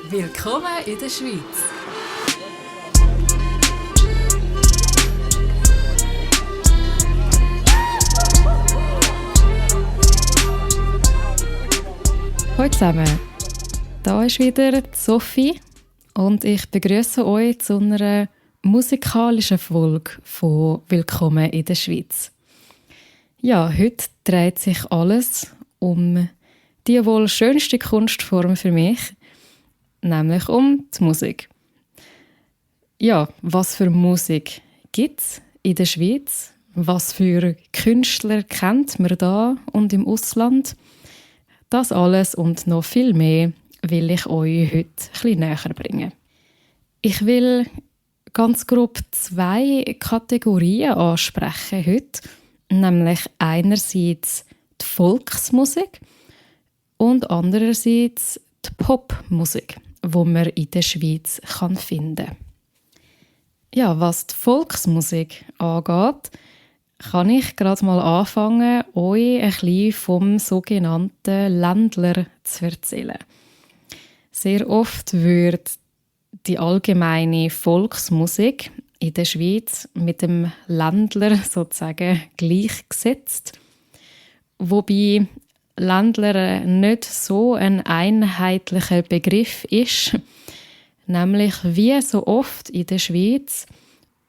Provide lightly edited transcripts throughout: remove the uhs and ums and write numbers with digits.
Willkommen in der Schweiz. Hallo zusammen, da ist wieder Sophie und ich begrüße euch zu einer musikalischen Folge von Willkommen in der Schweiz. Ja, heute dreht sich alles um die wohl schönste Kunstform für mich, nämlich um die Musik. Ja, was für Musik gibt es in der Schweiz? Was für Künstler kennt man da und im Ausland? Das alles und noch viel mehr will ich euch heute ein bisschen näher bringen. Ich will ganz grob 2 Kategorien ansprechen heute, nämlich einerseits die Volksmusik und andererseits die Popmusik, die man in der Schweiz finden kann. Ja, was die Volksmusik angeht, kann ich gerade mal anfangen, euch ein bisschen vom sogenannten Ländler zu erzählen. Sehr oft wird die allgemeine Volksmusik in der Schweiz mit dem Ländler sozusagen gleichgesetzt, wobei Ländler nicht so ein einheitlicher Begriff ist, nämlich wie so oft in der Schweiz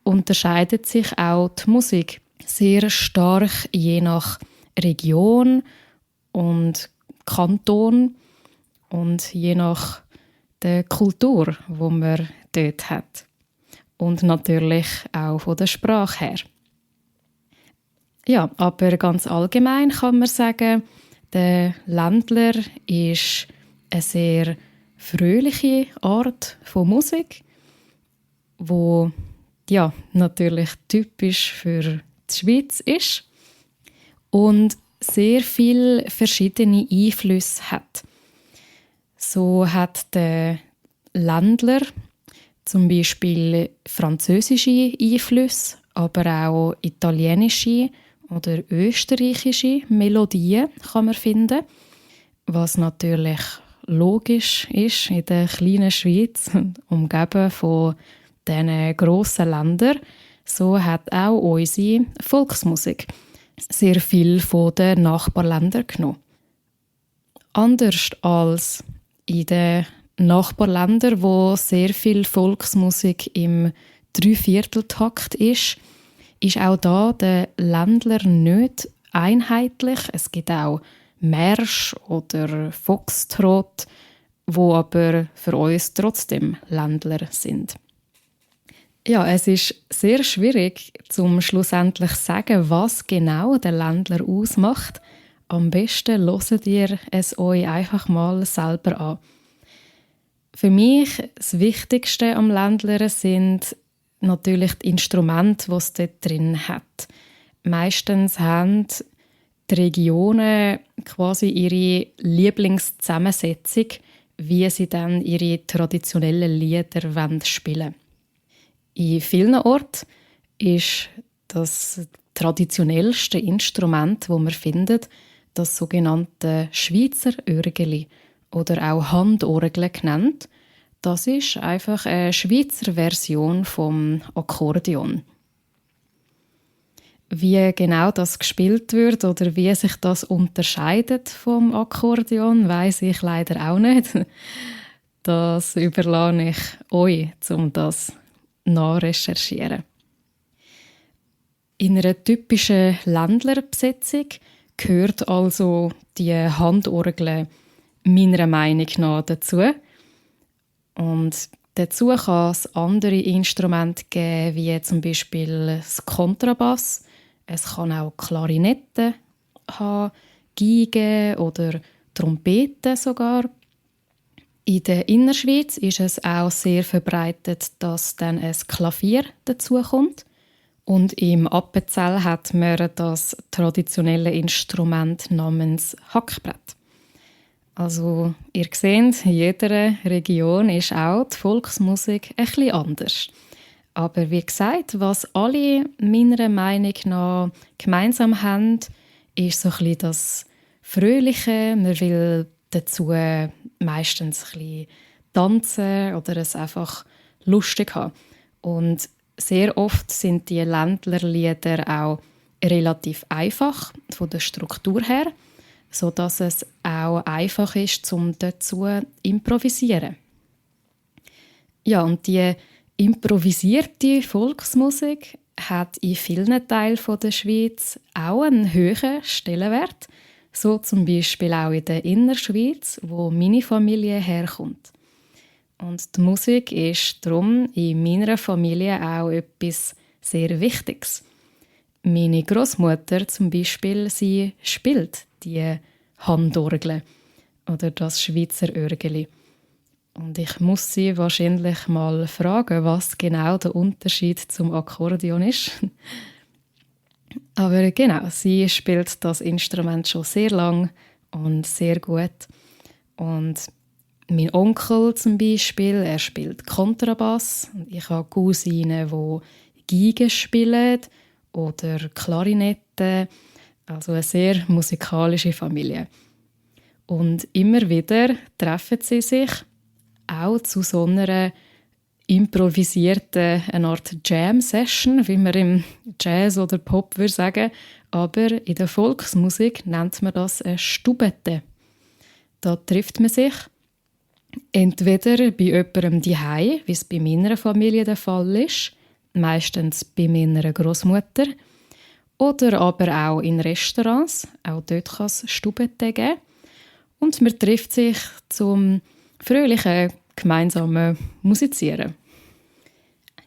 unterscheidet sich auch die Musik sehr stark je nach Region und Kanton und je nach der Kultur, wo man dort hat. Und natürlich auch von der Sprache her. Ja, aber ganz allgemein kann man sagen, der Ländler ist eine sehr fröhliche Art von Musik, wo ja natürlich typisch für die Schweiz ist und sehr viele verschiedene Einflüsse hat. So hat der Ländler zum Beispiel französische Einflüsse, aber auch italienische oder österreichische Melodien kann man finden, was natürlich logisch ist in der kleinen Schweiz, umgeben von diesen grossen Ländern. So hat auch unsere Volksmusik sehr viel von den Nachbarländern genommen. Anders als in den Nachbarländern, wo sehr viel Volksmusik im Dreivierteltakt ist auch da der Ländler nicht einheitlich. Es gibt auch Märsch oder Foxtrot, wo aber für uns trotzdem Ländler sind. Ja, es ist sehr schwierig, zum schlussendlich sagen, was genau der Ländler ausmacht. Am besten hört ihr es euch einfach mal selber an. Für mich das Wichtigste am Ländler sind natürlich die Instrumente, die es dort drin hat. Meistens haben die Regionen quasi ihre Lieblingszusammensetzung, wie sie dann ihre traditionellen Lieder spielen wollen. In vielen Orten ist das traditionellste Instrument, das man findet, das sogenannte Schweizer Örgeli oder auch Handorgel genannt. Das ist einfach eine Schweizer Version vom Akkordeon. Wie genau das gespielt wird oder wie sich das unterscheidet vom Akkordeon, weiss ich leider auch nicht. Das überlasse ich euch, um das nachrecherchieren. In einer typischen Ländlerbesetzung gehört also die Handorgel meiner Meinung nach dazu. Und dazu kann es andere Instrumente geben, wie zum Beispiel das Kontrabass. Es kann auch Klarinette haben, Geige oder Trompete sogar. In der Innerschweiz ist es auch sehr verbreitet, dass dann ein Klavier dazukommt. Und im Appenzell hat man das traditionelle Instrument namens Hackbrett. Also ihr seht, in jeder Region ist auch die Volksmusik ein bisschen anders. Aber wie gesagt, was alle meiner Meinung nach gemeinsam haben, ist so ein bisschen das Fröhliche. Man will dazu meistens ein bisschen tanzen oder es einfach lustig haben. Und sehr oft sind die Ländlerlieder auch relativ einfach von der Struktur her, sodass es auch einfach ist, um dazu zu improvisieren. Ja, und die improvisierte Volksmusik hat in vielen Teilen der Schweiz auch einen hohen Stellenwert, so zum Beispiel auch in der Innerschweiz, wo meine Familie herkommt. Und die Musik ist darum in meiner Familie auch etwas sehr Wichtiges. Meine Großmutter zum Beispiel, sie spielt die Handorgel oder das Schweizer Örgeli. Und ich muss sie wahrscheinlich mal fragen, was genau der Unterschied zum Akkordeon ist. Aber genau, sie spielt das Instrument schon sehr lang und sehr gut. Und mein Onkel zum Beispiel, er spielt Kontrabass. Ich habe Cousinen, die Geige spielen oder Klarinette. Also eine sehr musikalische Familie. Und immer wieder treffen sie sich auch zu so einer improvisierten, eine Art Jam-Session, wie man im Jazz oder Pop würde sagen. Aber in der Volksmusik nennt man das eine Stubete. Da trifft man sich entweder bei jemandem zuhause, wie es bei meiner Familie der Fall ist, meistens bei meiner Großmutter, oder aber auch in Restaurants. Auch dort kann es Stubete geben. Und man trifft sich zum fröhlichen gemeinsamen Musizieren.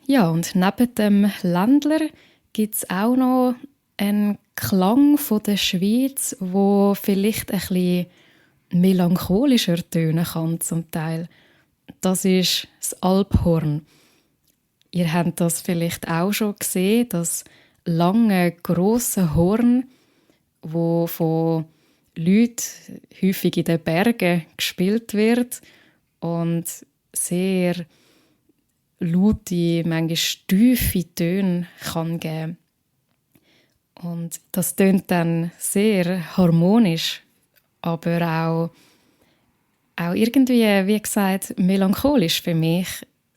Ja, und neben dem Ländler gibt es auch noch einen Klang von der Schweiz, wo vielleicht ein bisschen melancholischer tönen kann zum Teil. Das ist das Alphorn. Ihr habt das vielleicht auch schon gesehen, das lange, grosse Horn, wo von Leuten häufig in den Bergen gespielt wird und sehr laute, manchmal tiefe Töne kann geben. Und das tönt dann sehr harmonisch, aber auch irgendwie, wie gesagt, melancholisch für mich,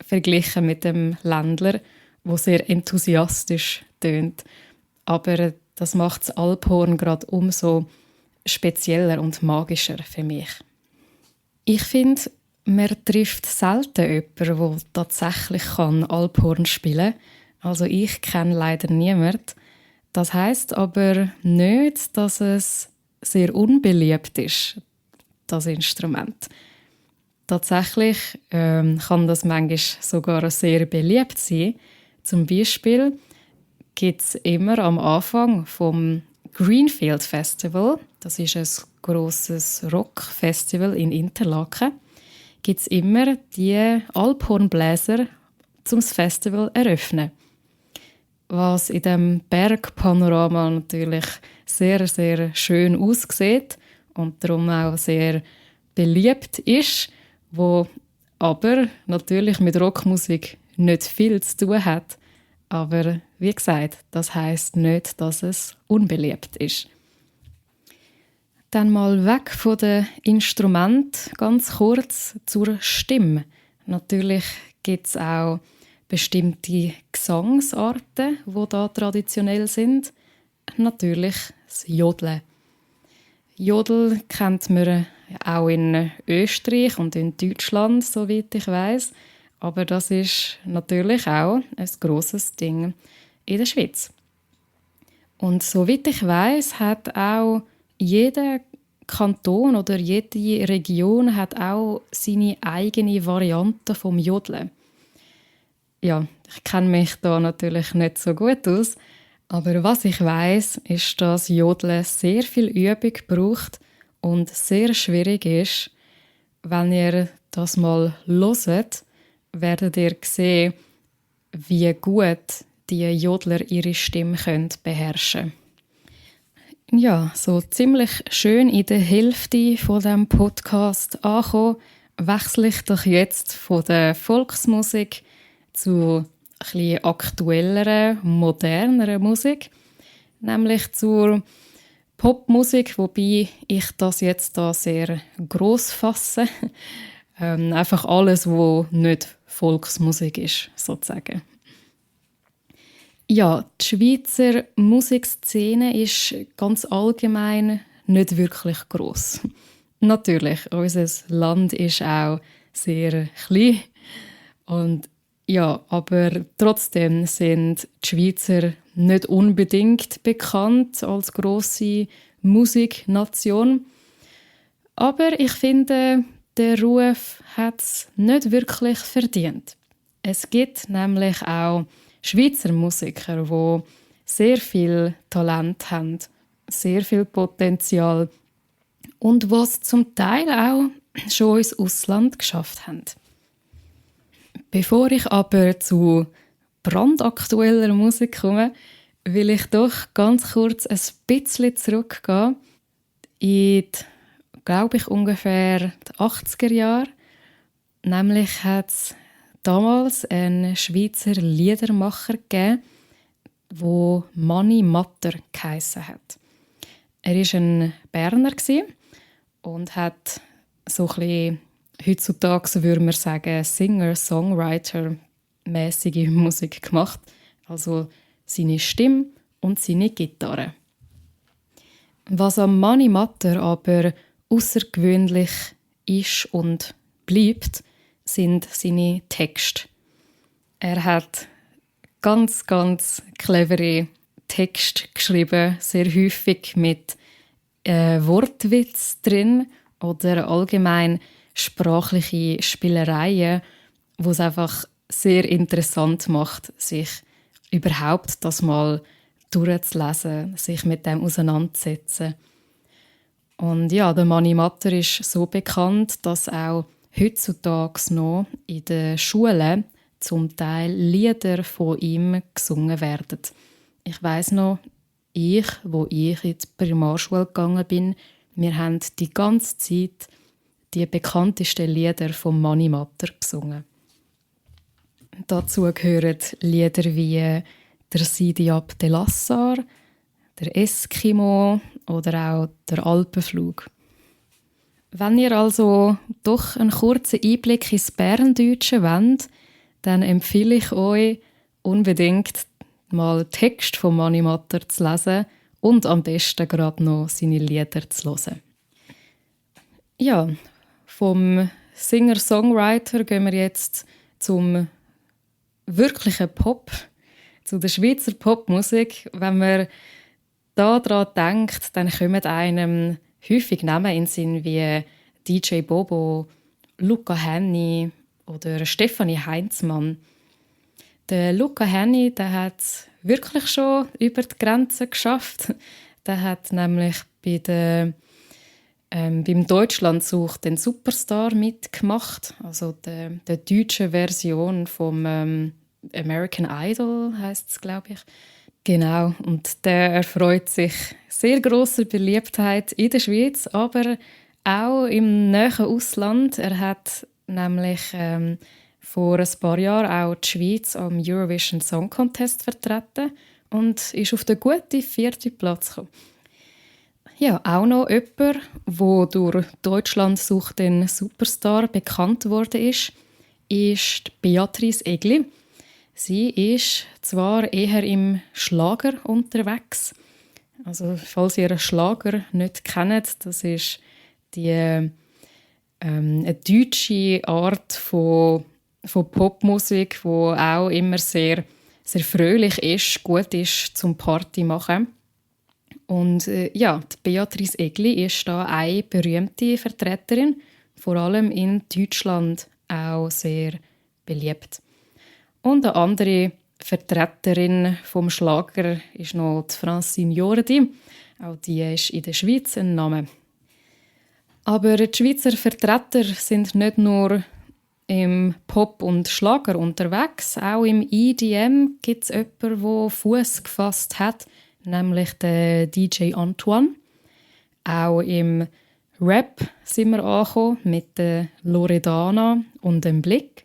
verglichen mit dem Ländler, wo sehr enthusiastisch tönt. Aber das macht das Alphorn gerade umso spezieller und magischer für mich. Ich finde, man trifft selten jemanden, der tatsächlich Alphorn spielen kann. Also ich kenne leider niemanden. Das heisst aber nicht, dass es sehr unbeliebt ist, das Instrument. Tatsächlich kann das manchmal sogar sehr beliebt sein. Zum Beispiel gibt es immer am Anfang vom Greenfield Festival, das ist ein grosses Rockfestival in Interlaken, gibt es immer die Alphornbläser zum Festival eröffnen. Was in dem Bergpanorama natürlich sehr, sehr schön aussieht und darum auch sehr beliebt ist, wo aber natürlich mit Rockmusik nicht viel zu tun hat. Aber wie gesagt, das heisst nicht, dass es unbeliebt ist. Dann mal weg von den Instrumenten, ganz kurz zur Stimme. Natürlich gibt es auch bestimmte Gesangsarten, die da traditionell sind. Natürlich das Jodeln. Jodel kennt man auch in Österreich und in Deutschland, soweit ich weiß. Aber das ist natürlich auch ein grosses Ding in der Schweiz. Und soweit ich weiß, hat auch jeder Kanton oder jede Region hat auch seine eigene Variante vom Jodeln. Ja, ich kenne mich da natürlich nicht so gut aus, aber was ich weiß, ist, dass Jodeln sehr viel Übung braucht und sehr schwierig ist. Wenn ihr das mal hört, werdet ihr sehen, wie gut die Jodler ihre Stimme beherrschen können. Ja, so ziemlich schön in der Hälfte von dem Podcast angekommen, wechsle ich doch jetzt von der Volksmusik zu etwas aktuelleren, moderneren Musik, nämlich zur Popmusik, wobei ich das jetzt da sehr gross fasse. Einfach alles, was nicht Volksmusik ist, sozusagen. Ja, die Schweizer Musikszene ist ganz allgemein nicht wirklich gross. Natürlich, unser Land ist auch sehr klein. Und ja, aber trotzdem sind die Schweizer nicht unbedingt bekannt als grosse Musiknation. Aber ich finde, der Ruf hat es nicht wirklich verdient. Es gibt nämlich auch Schweizer Musiker, die sehr viel Talent haben, sehr viel Potenzial und was zum Teil auch schon ins Ausland geschafft haben. Bevor ich aber zu brandaktueller Musik komme, will ich doch ganz kurz ein bisschen zurückgehen in die, glaube ich, ungefähr die 80er Jahre. Nämlich hat es damals einen Schweizer Liedermacher gegeben, der Mani Matter geheissen hat. Er war ein Berner und hat so ein bisschen, heutzutage würde man sagen, Singer-Songwriter-mäßige Musik gemacht. Also seine Stimme und seine Gitarre. Was am Mani Matter aber außergewöhnlich ist und bleibt, sind seine Texte. Er hat ganz, ganz clevere Texte geschrieben, sehr häufig mit Wortwitz drin oder allgemein sprachliche Spielereien, wo es einfach sehr interessant macht, sich überhaupt das mal durchzulesen, sich mit dem auseinanderzusetzen. Und ja, der Mani Matter ist so bekannt, dass auch heutzutage noch in den Schulen zum Teil Lieder von ihm gesungen werden. Ich weiss noch, wo ich in die Primarschule gegangen bin, wir haben die ganze Zeit die bekanntesten Lieder von Mani Matter gesungen. Dazu gehören Lieder wie «Der Sidiab de Lassar», «Der Eskimo» oder auch «Der Alpenflug». Wenn ihr also doch einen kurzen Einblick ins Berndeutsche wollt, dann empfehle ich euch unbedingt mal Text von Mani Matter zu lesen und am besten gerade noch seine Lieder zu hören. Ja, vom Singer-Songwriter gehen wir jetzt zum wirklichen Pop, zu der Schweizer Popmusik. Wenn man daran denkt, dann kommen einem häufig Namen in den Sinn wie DJ Bobo, Luca Hänni oder Stefanie Heinzmann. Der Luca Hänni, der hat es wirklich schon über die Grenze geschafft. Der hat nämlich beim Deutschland sucht den Superstar mitgemacht, also der deutschen Version vom American Idol heisst es, glaube ich. Genau, und der erfreut sich sehr grosser Beliebtheit in der Schweiz, aber auch im nahen Ausland. Er hat nämlich vor ein paar Jahren auch die Schweiz am Eurovision Song Contest vertreten und ist auf den guten 4. Platz gekommen. Ja, auch noch jemand, der durch «Deutschland sucht den Superstar» bekannt wurde, ist Beatrice Egli. Sie ist zwar eher im Schlager unterwegs. Also, falls ihr einen Schlager nicht kennt, das ist eine deutsche Art von Popmusik, die auch immer sehr, sehr fröhlich ist, gut ist zum Party machen. Und ja, die Beatrice Egli ist da eine berühmte Vertreterin, vor allem in Deutschland auch sehr beliebt. Und eine andere Vertreterin vom Schlager ist noch die Francine Jordi. Auch die ist in der Schweiz ein Name. Aber die Schweizer Vertreter sind nicht nur im Pop und Schlager unterwegs. Auch im EDM gibt es jemanden, der Fuß gefasst hat, nämlich der DJ Antoine. Auch im Rap sind wir angekommen mit der Loredana und dem Blick.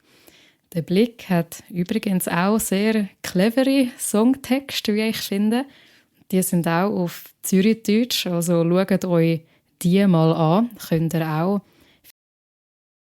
Der Blick hat übrigens auch sehr clevere Songtexte, wie ich finde. Die sind auch auf Zürichdeutsch, also schaut euch die mal an. Könnt ihr auch